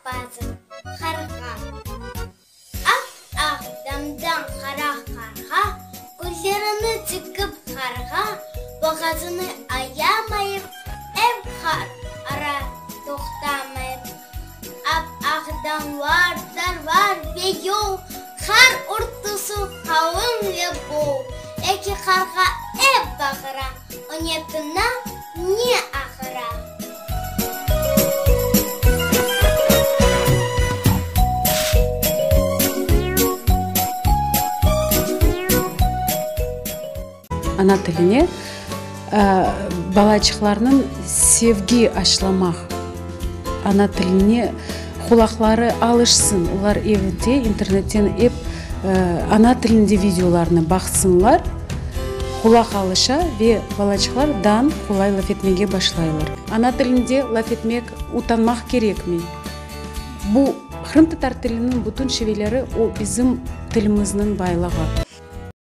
Appazov, Qarğa. Ap-aq damdan qara qarğa, Közlerini tikip qarğa, Boğazını ayamayıp, Ep qar ara toqtamayıp. Ap-aq damlar, tarlar ve yol, Qar örtüsi qalın ve bol. Eki qarğa ep bağıra, O ne tına, ne ağıra. Ana tiline balaçıqlarnıñ sevgi aşlamaq, ana tiline qulaqları alışsın, olar evde internetten ep ana tilinde videolarnı baqsınlar, qulaq alışa ve balaçıqlar dan qolay laf etmege başlaylar. Ana tilinde laf etmek utanmaq kerekmey. Bu qırımtatar tiliniñ bütün şiveleri o bizim tilimizniñ baylığı.